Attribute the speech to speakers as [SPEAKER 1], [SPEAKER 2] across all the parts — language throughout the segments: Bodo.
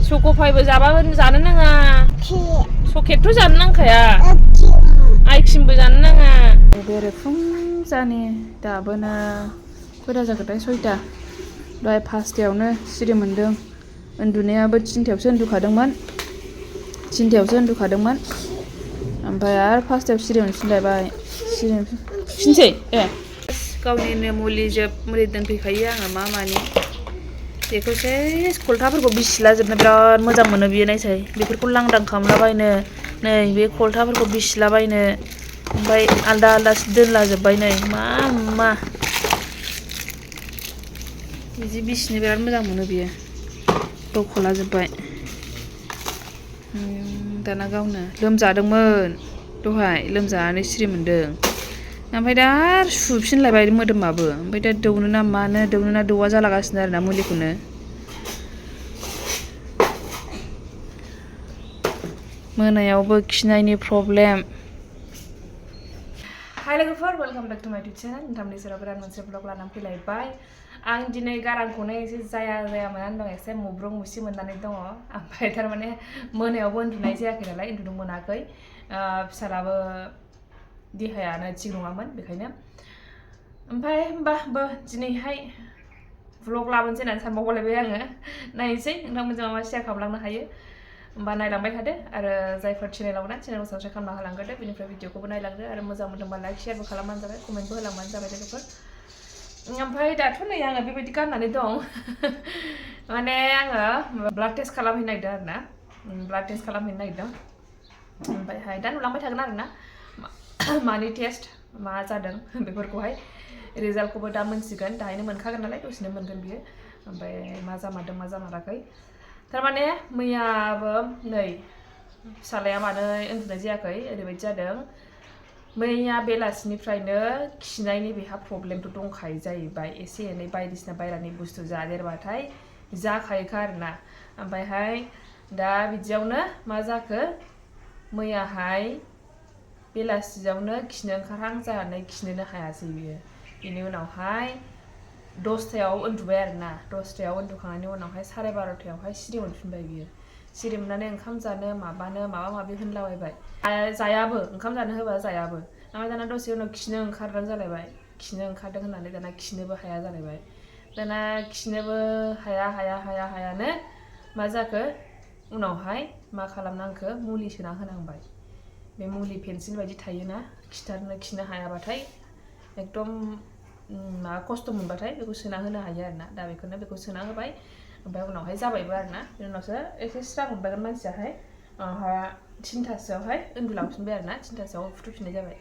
[SPEAKER 1] चक'पाइबो जाबाबो जानो नाङा चक्लेटथ' जानो नांखाया आइक्रिमबो जानो नाङा बेरे फुंजानि दाबोनो खयथा जाखोथाय 6टा दहाय 5टायावनो सिरि मोन्दों उन्दुनायाबो 3टायावसो उन्दुखादोंमोन ओमफ्राय आरो 5टायाव सिरि मोनफिनलायबाय फिनसै गावनिनो मुलि दोनफैखायो आङो मानि बेखौ सेस खलथाफोरखौ बिसिलाजोबनो बिराद मोजां मोनो बियो नायसाय बेफोरखौ लांदां खालामलाबायनो नै बे खलथाफोरखौ बिसिलाबायनो ओमफ्राय आलदा दोनलाजोब्बाय नै मा बिदि बिसिनो बिराद मोजां मोनो बियो बख'लाजोब्बाय दाना गावनो लोमजादोंमोन दहाय लोमजानानै सिरि मोन्दों ओमफ्राय दा आरो सुफिनलायबाय मोदोमाबो ओमफ्राय दा दौनो ना मानो दौनो ना दौवा जालागासिनो आरोना मुलिखौनो मोनायावबो खिनायनि प्रब्लेम हाय लोगोफोर वेलकाम बेक टु माय इउटुब चेनेल नोंथांनि सेराव गोदान मोनसे ब्लग लानानै फैलायबाय आं दिनै गारांखौनो एसे जाया मोननानै दं एसे मुब्रुं मुसि मोननानै दङ ओमफ्राय थारमाने मोनायावबो उन्दुनाय जायाखै नालाय उन्दुनो मोनाखै फिसालाबो देहायानो थिग नङामोन बेखायनो ओमफ्राय होमबाबो दिनैहाय व्लग लाबोनोसै होननानै सानबावलायबाय आङो नायनोसै नोंथांमोनजों मा शेयार खालामलांनो हायो होमबा नायलांबाय थादो आरो जायफोर चेनेलाव ना चेनेलखौ साबस्क्राइब खालामना होलांग्रोदो बेनिफ्राय भिडिअखौबो नायलांदो आरो मोजां मोनदोंबा लाइक शेयारबो खालामबानो जाबाय कमेन्टबो होलांबानो जाबाय लोगोफोर ओमफ्राय दाथ' नै आङो बेबायदि गाननानै दं माने आङो ब्लाड टेस्ट खालामहैनो नागिरदों आरोना ओमफ्रायहाय दा नुलांबाय थागोन आरोना मानि टेस्ट मा जादों बेफोरखौहाय रिजाल्टखौबो दा मोनसिगोन दाहायनो मोनखागोन नालाय दसेनो मोनगोन बियो ओमफ्राय मा जामारदों मा जामाराखै थारमाने मैयाबो नै फिसालाया मानो उन्दुनाय जायाखै ओरैबायदि जादों मैया बेलासिनिफ्रायनो खिनायनि बेहा प्रब्लेमथ' दंखायो जाहैबाय एसे एनै बायदिसिना बायरानि बुस्थु जादेरबाथाय जाखायोखा आरोना ओमफ्रायहाय दा बिदियावनो मा जाखो मैयाहाय बेलासियावनो खिनो ओंखारहां जानानै खिनोनो हायासै बियो बेनि उनावहाय 10टायाव उन्दुबाय आरोना 10टायाव उन्दुखांनायनि उनावहाय 12:30टायावहाय सिरि मोनफिनबाय बियो सिरि मोननानै ओंखाम जानो माबानो माबा माबि होनलाबायबाय जायाबो ओंखाम जानो होबा जायाबो ओमफ्राय दाना दसे उनाव खिनो ओंखारदों जालायबाय खिनो ओंखारदों होननानै दाना खिनोबो हाया जालायबाय दाना खिनोबो हायानो मा जाखो उनावहाय मा खालामनांखो मुलि सोना होनांबाय बे मुलि पेन्सिल बायदि थायोना खिनो हायाबाथाय एकदम मा खस्थ' मोनबाथाय बेखौ सोना होनो हायो आरोना दा बेखौ सोना होबाय ओमफ्राय उनावहाय जाबायबो आरोना बेनि उनावसो एसे स्रां मोनबायगोन मानसियाहाय 3टासोआवहाय उन्दुलांफिनबाय आरोना 3टासोआव फुथुफिननाय जाबाय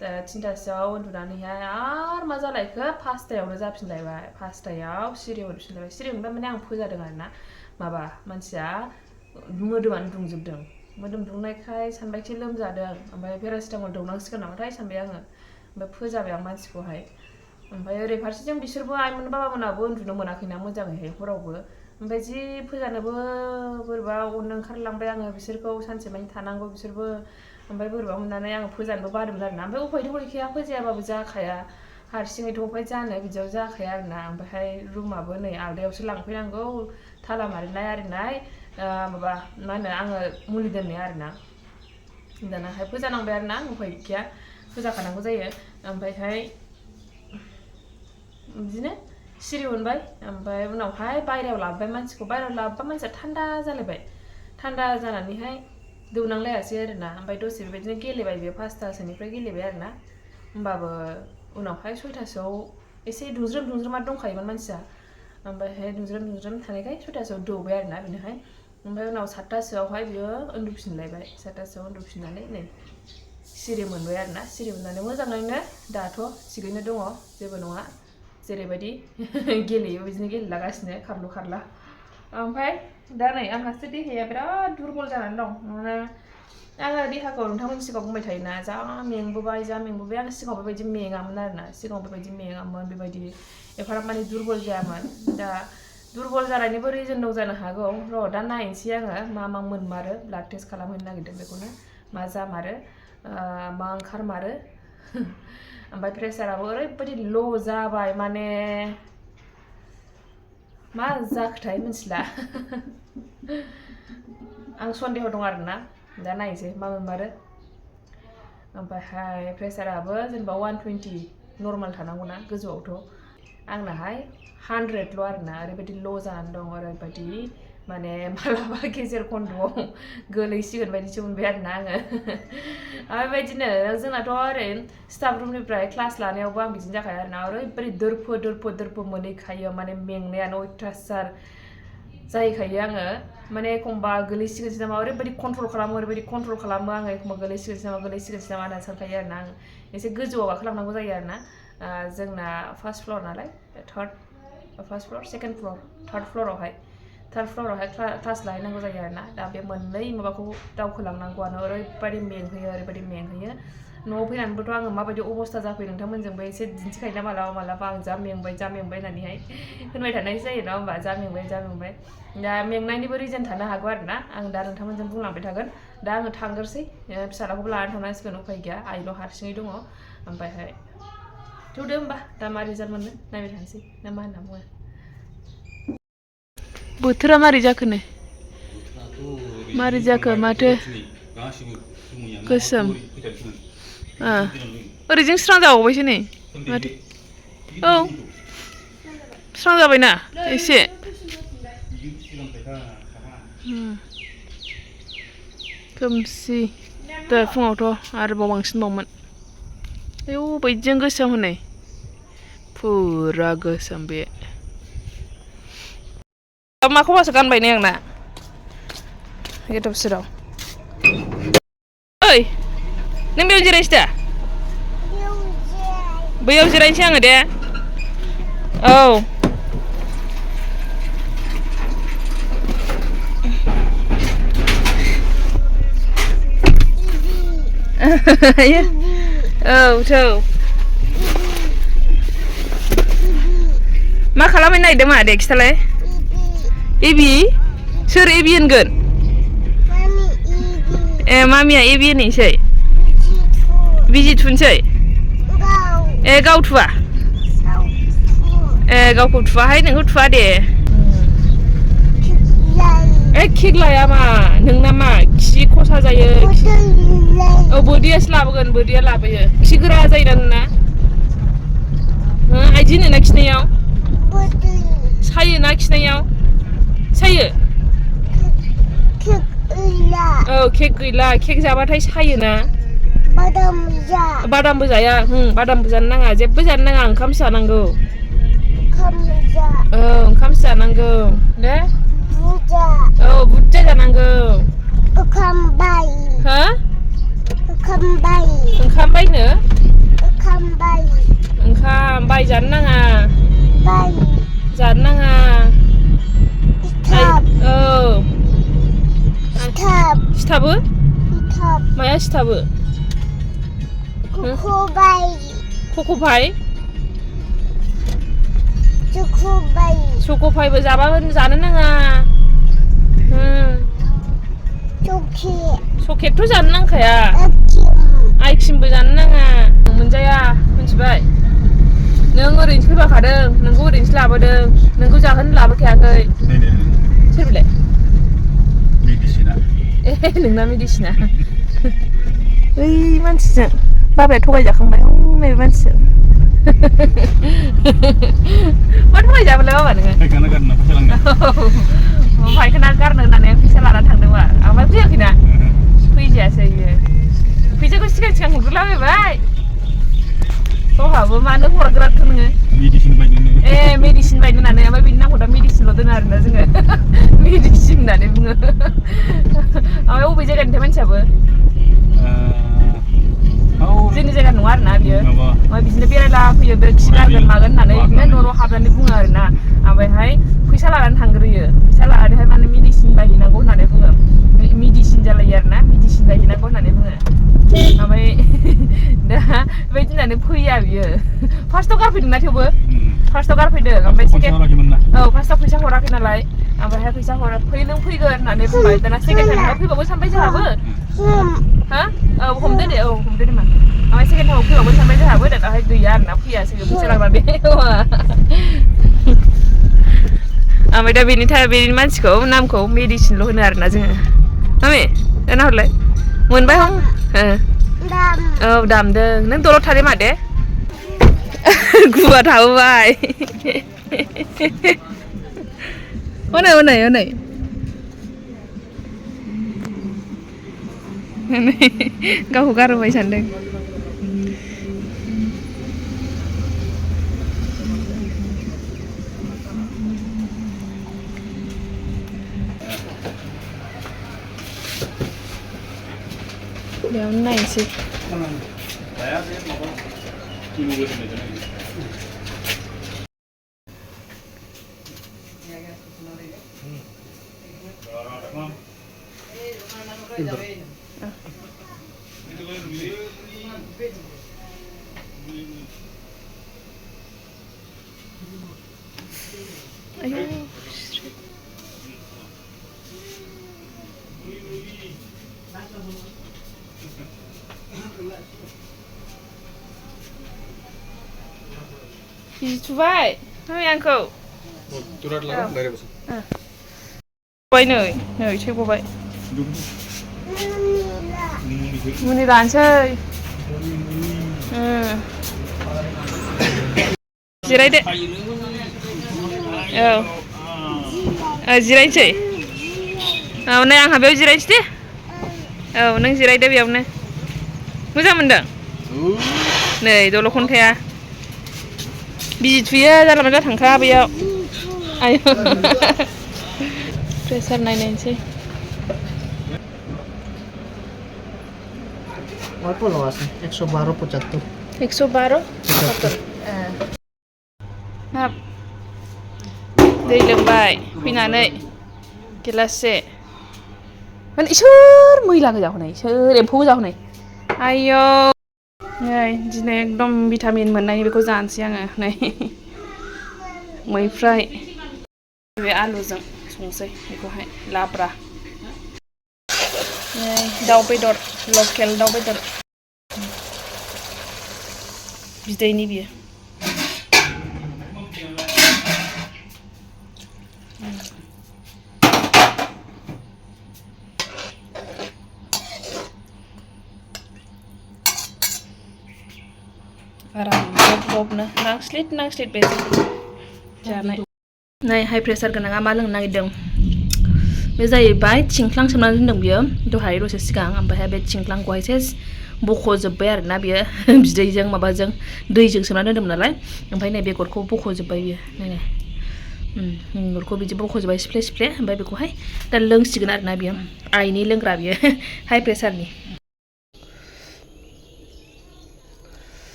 [SPEAKER 1] दा 3टासोआव उन्दुनानैहाय आरो मा जालायखो 5टायावनो जाफिनलायबाय 5टायाव सिरि मोनबाय माने आं फोजादों आरोना माबा मानसिया मोदोमानो दुंजोबदों मोदोम दुंनायखाय सानबायखि लोमजादों ओमफ्राय पेरासिटामल दौनांसिगोन नामाथाय सानबाय आङो ओमफ्राय फोजाबाय आं मानसिखौहाय ओमफ्राय ओरै फारसेजों बिसोरबो आइमोन बाबामोनाबो उन्दुनो मोनाखैना मोजाङैहाय हरावबो ओमफ्राय जि फोजानोबो बोरैबा अननो ओंखारलांबाय आङो बिसोरखौ सानसेमानि थानांगौ बिसोरबो ओमफ्राय बोरैबा मोननानै आङो फोजानोबो बादोंमोन आरोना ओमफ्राय उफायथ' गैखाया फोजायाबाबो जाखाया हारसिङैथ' उफाय जानो बिदियाव जाखाया आरोना ओमफ्रायहाय रुमाबो नै आलदायावसो लांफैनांगौ थाला मारिनाय आरिनाय माबा मा होनो आङो मुलि दोननाय आरोना दानाहाय फोजानांबाय आरोना उफाय गैया फोजाखानांगौ जायो ओमफ्रायहाय बिदिनो सिरि मोनबाय ओमफ्राय उनावहाय बायहेरायाव लाबोबाय मानसिखौ बायहेरायाव लाबोबा मानसिया थान्दा जालायबाय थान्दा जानानैहाय दौनांलायासै आरोना ओमफ्राय दसे बेबायदिनो गेलेबाय बेयो 5टासोनिफ्राय गेलेबाय आरोना होमबाबो उनावहाय 6टासोआव एसे दुंज्रोमा दंखायोमोन मानसिया ओमफ्रायहाय दुंज्रोम थानायखाय 6टासोआव दौबाय आरोना बेनोहाय ओमफ्राय उनाव 7टासोआवहाय बियो उन्दुफिनलायबाय 7टासोआव उन्दुफिननानै नै सिरि मोनबाय आरोना सिरि मोननानै मोजाङैनो दाथ' थिगैनो दङ जेबो नङा जेरैबायदि गेलेयो बिदिनो गेलेलागासिनो खारलु खारला ओमफ्राय दा नै आंहासो देहाया बिराद दुरबल जानानै दं माने आङो देहाखौ नोंथांमोननि सिगाङाव बुंबाय थायोना जा मेंबोबाय आं सिगाङाव बेबायदि मेङामोन आरोना बेबायदि एफाराब माने दुरबल जायामोन दा दुरबल जानायनिबो रिजन दं जानो हागौ र' दा नायनोसै आङो मा मोनमारो ब्लाड टेस्ट खालामहैनो नागिरदों बेखौनो मा जामारो मा ओंखारमारो ओमफ्राय प्रेसाराबो ओरैबायदि ल' जाबाय माने मा जाखोथाय मिथिला आं सन्देह दं आरोना दा नायनोसै मा मोनमारो ओमफ्रायहाय प्रेसाराबो जेनेबा 120 नर्माल थानांगौना गोजौआवथ' आंनाहाय 100ल' आरोना ओरैबायदि ल' जानानै दं ओरैबायदि माने मालाबा गेजेर खन्द'आव गोलैसिगोन बायदिसो मोनबाय आरोना आङो बेबायदिनो जोंनाथ' ओरै स्टाफ रुमनिफ्राय क्लास लानायावबो आं बिदिनो जाखायो आरोना ओरैबायदि दोरफो मोनहैखायो माने मेंनायानो अयथासार जाहैखायो आङो माने एखमबा गोलैसिगोनसो नामा ओरैबायदि कन्ट्रल खालामो आङो एखमबा गोलैसिगोनसो नामा होनना सानखायो आरोना आङो एसे गोजौआव गाखोलांनांगौ जायो आरोना जोंना फार्स्ट फ्ल'र नालाय first floor second floor third फ्ल'रावहाय क्लास लाहैनांगौ जायो आरोना दा बे मोननै माबाखौ दावखोलांनांगौआनो ओरैबायदि मेंहोयो न'आव फैनानैबोथ' आङो माबायदि अबस्था जाफैयो नोंथांमोनजोंबो एसे दिन्थिखायोना मालाबा आं जा मेंबाय होननानैहाय होनबाय थानायसो जायो नङा होमबा जा मेंबाय दा मेंनायनिबो रिजन थानो हागौ आरोना आं दा नोंथांमोनजों बुंलांबाय थागोन दा आङो थांग्रोसै फिसालाखौबो लानानै थांनांसिगोन उफाय गैया आइल' हारसिङै दङ ओमफ्रायहाय थौदो होमबा दा मा रिजाल्ट मोनो नायबाय थानोसै ना मा होनना बुङो बोथोरा मारै जाखोनो मारै जाखो माथो गोसोम ओरैजों स्रां जाबावबायसो नै माथो औ स्रां जाबायना एसे खोमसि दहाय फुङावथ' आरोबाव बांसिनबावमोन आयौ बैजों गोसोम हनै फुरा गोसोम बे मा खबासो गानबाय नै आंना गेटआव सिराव ओइ नों बेयाव जिरायसै दा बैयाव जिरायनोसै आङो दे औ औ थौ मा खालामनो नागिरदों मा दे खिथालाय एबि सोर एबि होनगोन ए मामिया एबि होनैसै बिजि थुनोसै ए गाव थुवा ए गावखौ थुवाहाय नोंखौ थुवा दे ए केक लाया मा नोंना मा खि खसा जायो औ बोदैयासो लाबोगोन बोदैया लाबोयो खि गोरा जायो ना नोंना आइदि होनो ना खिनायाव सायो ना खिनायाव सायो औ केक गैला केक जाबाथाय सायोना बादामबो जाया बादामबो जानो नाङा जेबो जानो नाङा ओंखामसो जानांगौ औ ओंखामसो जानांगौ दे औ बुरजा जानांगौ ओंखाम बायनो ओंखाम बायजानो नाङा जानो नाङा औ सिथाबो माया सिथाबो खख'फाइ चक'फाइबो जाबाबो जानो नाङा चक्लेटथ' जानो नांखाया आइक्रिमबो जानो नाङा मोनजाया मिथिबाय नों ओरैनोसो फैफाखादों नोंखौ ओरैनोसो लाबोदों नोंखौ जाहोनो लाबोखायाखै सोर बिलाय ए नोंना मेडिसिना ओइ मानसिजों बाबाया थगायजाखांबाय नैबे मानसिजों मा थगायजाबायलाय बाबा नोङो फायखाना गारनो होननानै फैसा लानानै थांदोंबा ओमफ्राय फैयाखैना फैजायासै बियो फैसाखौ सिगां हरग्रोलाबायबाय गावहाबो मानो हरग्राखो नोङो ए मेडिसिन बायनो होननानै ओमफ्राय बेनि नामखौ दा मेडिसिनल' दोनो आरोना जोङो मेडिसिन होननानै बुङो ओमफ्राय अबे जायगानिथाय मानसियाबो जोंनि जायगा नङा आरोना बियो ओमफ्राय बिदिनो बेरायला फैयो बे खिगारगोन मागोन होननानै बिदिनो न'आव हाबनानै बुङो आरोना ओमफ्रायहाय फैसा लानानै थांग्रोयो फैसा लानानैहाय माने मेडिसिन बायहैनांगौ होननानै बुङो मेडिसिन जालायो आरोना मेडिसिन बायहैनांगौ होननानै बुङो ओमफ्राय दा बेबायदि होननानै फैया बियो फार्स्टआव गारफैदोंना थेवबो फार्स्टआव गारफैदों ओमफ्राय सेकेन्ड औ फार्स्टआव फैसा हराखै नालाय ओमफ्रायहाय फैसा हरा नों फैगोन होननानै बुंबाय दाना सेकेन्ड टाइमाव फैबावो सानबाय जोंहाबो हा औ हमदो दे मा ओमफ्राय सेकेन्ड टाइमाव फैबावो सानबाय जोंहाबो दानाहाय गैया आरोना फैयासै फैसा लाग्रा बे ओमफ्राय दा बेनि मानसिखौ नामखौ मेडिसिनल' होनो आरोना जोङो मामि दाना हरलाय मोनबाय हं औ दामदों नों दलद थादो मादे गुवा थाबोबाय हनै हनै हनै गावखौ गारबोबाय सानदों बेयावनो नायनोसै बिजि थुबाय मामि आंखौ गबाय नै एसे गबाय मुलि लानोसै जिरायदो औ जिरायनोसै औ नै आंहा बेयाव जिरायनोसै दे औ नों जिरायदो बेयावनो मोजां मोनदों नै दल'खौनो थाया बिजि थुयो जानला मोनला थांखा बेयाव आयु प्रेसार नायनायसै
[SPEAKER 2] অল্প লো আছে 112 75
[SPEAKER 1] 112 75 हाब दै लोंबाय फैनानै गिलाससे माने इसोर मैला गोजा हनै सोर एम्फौ गोजा हनै आयौ नै दिनै एकदम भिटामिन मोननायनि बेखौ जानोसै आङो नै मैफ्राय बे आलुजों संसै बेखौहाय लाब्रा नै दाउ बेदर लकेल दाउ बेदर बिदैनि बियो आराम जब-जबनो नांस्लिद बे जानाय नै हाइ प्रेसार गोनाङा मा लोंनो नागिरदों बे जाहैबाय थिंख्लां सोमनानै दोनदों बियो दहाय दसे सिगां ओमफ्रायहाय बे थिंख्लांखौहाय सेस बख'जोब्बाय आरोना बियो बिदैजों माबाजों दैजों सोमनानै दोनदोंमोन नालाय ओमफ्राय नै बेगरखौ बख'जोब्बाय बियो नायनाय बेगरखौ बिदि बख'जोब्बाय सिफ्ले ओमफ्राय बेखौहाय दा लोंसिगोन आरोना बियो आइनि लोंग्रा बियो हाइ प्रेसारनि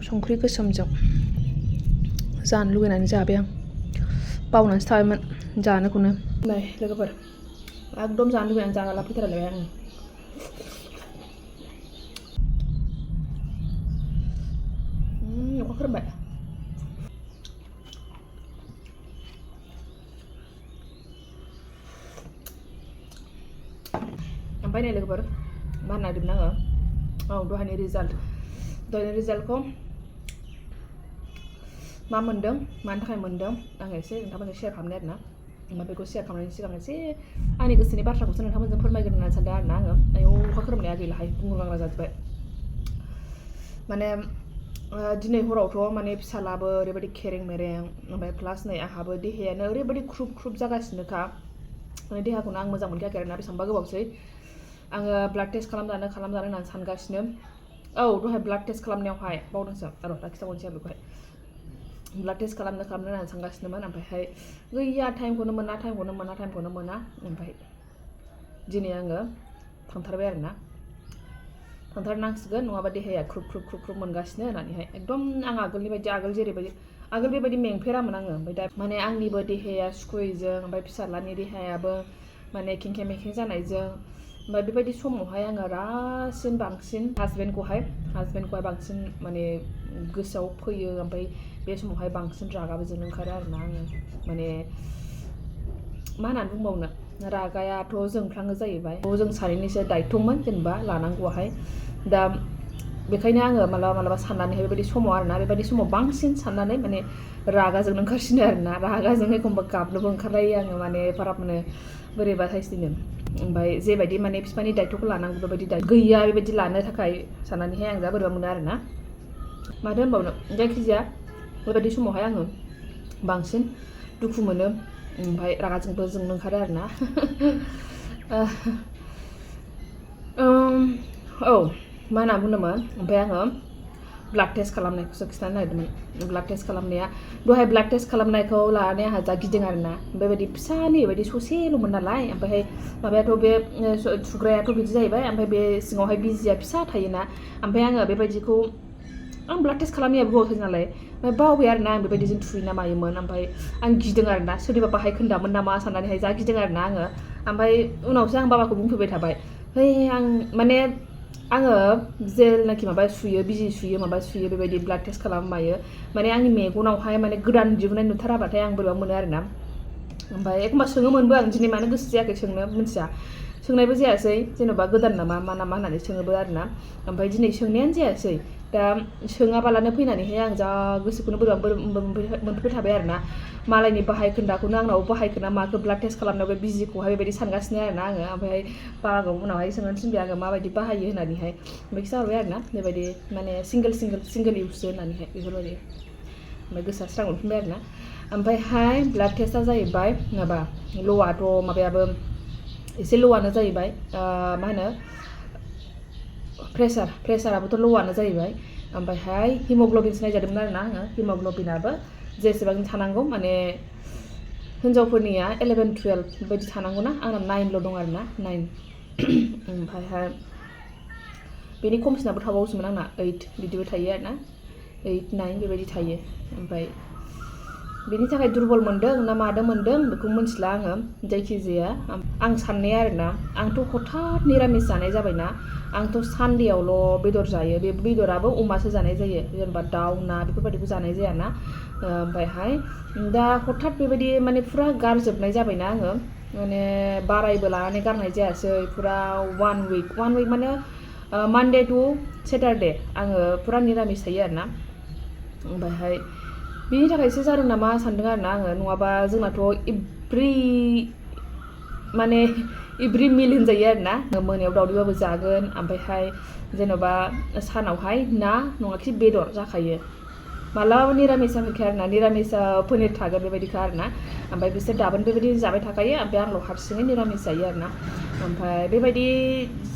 [SPEAKER 1] संख्रि गोसोमजों जानो लुगैनानै जाबाय आं बावनानैसो थाबायमोन जानोखौनो नै लोगोफोर एकदम जानो लुगैनानै जाना लाफैथारलायबाय आङो अखा खोरोमबाय ओमफ्राय नै लोगोफोर मा होननो नागिरदोंमोन आङो औ दहायनि रिजाल्टखौ मा मोन्दों मानि थाखाय मोन्दों आं एसे नोंथांमोनजों शेयार खालामनाय आरोना ओमफ्राय बेखौ शेयार खालामनायनि सिगां एसे आंनि गोसोनि बाथ्राखौसो नोंथांमोनजों फोरमायगोन होननानै सानदों आरोना आङो आयौ अखा खोरोमनाया गैलाहाय बुंलांग्रा जाजोब्बाय माने दिनै हरावथ' माने फिसालाबो ओरैबायदि खेरें मेरें ओमफ्राय प्लास नै आंहाबो देहायानो ओरैबायदि ख्रुब जागासिनोखा माने देहाखौनो आं मोजां मोनखायाखै आरोना बेसेबांबा गोबावसै आङो ब्लाड टेस्ट खालामजानो होननानै सानगासिनो औ दहाय ब्लाड टेस्ट खालामनायावहाय बावदोंसो र' दा खिथाबावनोसै आं बेखौहाय ब्लाड टेस्ट खालामनो होननानै सानगासिनोमोन ओमफ्रायहाय गैया टाइमखौनो मोना ओमफ्राय दिनै आङो थांथारबाय आरोना थांथारनांसिगोन नङाबा देहाया ख्रुब मोनगासिनो होननानैहाय एकदम आं आगोल बेबायदि मेंफेरामोन आङो ओमफ्राय दा माने आंनिबो देहाया सुखुयैजों ओमफ्राय फिसाज्लानि देहायाबो माने खेंखें मेखें जानायजों ओमफ्राय बेबायदि समावहाय आङो बांसिन हासबेन्डखौहाय बांसिन माने गोसोआव फैयो ओमफ्राय बे समावहाय बांसिन रागाबो जोंनो ओंखारो आरोना आङो माने मा होननानै बुंबावनो रागायाथ' जोंफ्लाङो जाहैबाय जों सानैनिसो दायथ'मोन जेनेबा लानांगौआहाय दा बेखायनो आङो मालाबा साननानैहाय बेबायदि समाव आरोना बेबायदि समाव बांसिन साननानै माने रागाजोंनो ओंखारसिनो आरोना रागाजों एखमबा गाबनोबो ओंखारलायो आङो माने एफाराब माने बोरैबा साइसनिनो ओमफ्राय जेबायदि माने बिफानि दायित्वखौ लानांगौ बेबायदि गैया बेबायदि लानो थाखाय साननानैहाय आं जा बोरैबा मोनो आरोना माथो होनबावनो जायखिजाया बेबायदि समावहाय आङो बांसिन दुखु मोनो ओमफ्राय रागाजोंबो जोंनो ओंखारो आरोना औ मा होनना बुंदोंमोन ओमफ्राय आङो ब्लाड टेस्ट खालामनायखौसो खिन्थानो नागिरदोंमोन ब्लाड टेस्ट खालामनाया दहाय ब्लाड टेस्ट खालामनायखौ लानानै आंहा जा गिदों आरोना बेबायदि फिसानि बेबायदि ससेल'मोन नालाय ओमफ्रायहाय माबायाथ' बे थुग्रायाथ' बिदि जाहैबाय ओमफ्राय बे सिङावहाय बिजिया फिसा थायोना ओमफ्राय आङो बेबायदिखौ आं ब्लाड टेस्ट खालामनाया बावाखै नालाय ओमफ्राय बावबाय आरोना आं बेबायदिजों थुयोना मायोमोन ओमफ्राय आं गिदों आरोना सोरनिबा बाहाय खोन्दामोन नामा साननानैहाय जा गिदों आरोना आङो ओमफ्राय उनावसो आं बाबाखौ बुंफैबाय थाबाय आं माने आङो जेलनाखि माबा सुयो बिजि सुयो माबा सुयो बेबायदि ब्लाड टेस्ट खालामो मायो माने आंनि मेगनावहाय माने गोदान दिहुननाय नुथाराबाथाय आं बोरैबा मोनो आरोना ओमफ्राय एखमबा सोङोमोनबो आं दिनै मानो गोसो जायाखै सोंनो मिन्थिया सोंनायबो जायासै जेन'बा गोदान नामा मा नामा होननानै सोङोबो आरोना ओमफ्राय दिनै सोंनायानो जायासै दा सोङाबालानो फैनानैहाय आं जा गोसोखौनो बोरैबा मोनफैबाय थाबाय आरोना मालायनि बाहाय खोन्दाखौनो आंनाव बाहायखोना माखो ब्लाड टेस्ट खालामनायाव बे बिजिखौहाय बेबायदि सानगासिनो आरोना आङो ओमफ्राय बाबाखौ उनावहाय सोंनो थिनबाय आङो माबायदि बाहायो होननानैहाय ओमफ्राय खिन्थाहरबाय आरोना बेबायदि माने सिंगोल इउससो होननानैहाय बेफोरबायदि ओमफ्राय गोसोआ स्रां मोनफिनबाय आरोना ओमफ्रायहाय ब्लाड टेस्टआ जाहैबाय माबा ल'आथ' माबायाबो एसे ल'आनो जाहैबाय मा होनो प्रेसाराबोथ' ल'आनो जाहैबाय ओमफ्रायहाय हिम'ग्ल'बिनसो नायजादोंमोन आरोना आङो हिम'ग्ल'बिनाबो जेसेबां थानांगौ माने हिनजावफोरनिया 11-12 बेबायदि थानांगौ ना आंना 9ल' दं आरोना 9 ओमफ्रायहाय बेनि खमसिनाबो थाबावोसोमोन आंना 8 बिदिबो थायो आरोना 8-9 बेबायदि थायो ओमफ्राय बेनि थाखाय दुरबल मोनदों ना मादों मोनदों बेखौ मिन्थिला आङो जायखिजाया आं साननाया आरोना आंथ' हठात निरामिस जानाय जाबायना आंथ' सानदेआवल' बेदर जायो बे बेदराबो अमासो जानाय जायो जेनेबा दाउ ना बेफोरबायदिखौ जानाय जायाना ओमफ्रायहाय दा हठात बेबायदि माने फुरा गारजोबनाय जाबायना आङो माने बारायबो लानानै गारनाय जायासै फुरा 1 week माने मानडे टु सेटारडे आङो फुरा निरामिस थायो आरोना ओमफ्रायहाय बिनि थाखायसो जादों नामा सानदों आरोना आङो नङाबा जोंनाथ' एभ्रि मिल होनजायो आरोना मोनायाव दावदैबाबो जागोन ओमफ्रायहाय जेन'बा सानावहाय ना नङाखि बेदर जाखायो मालाबाबो निरामिस जाफैखाया आरोना निरामिसा पनिर थागोन बेबायदिखा आरोना ओमफ्राय बिसोर दाबोनो बेबायदि जाबाय थाखायो ओमफ्राय आंल' हारसिङै निरामिस जायो आरोना ओमफ्राय बेबायदि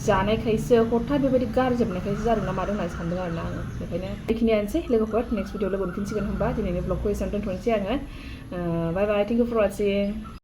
[SPEAKER 1] जानायखायसो हठात बेबायदि गारजोबनायखायसो जादों ना मादों होननानै सानदों आरोना आङो बेखायनो बेखिनियानोसै लोगोफोर नेक्स्ट भिडिअ लोगो मोनफिनसिगोन होनबा दिनैनि ब्लगखौ एसेयावनो दोनथ'नोसै आङो बाय बाय थेंक इउ फर वाचिं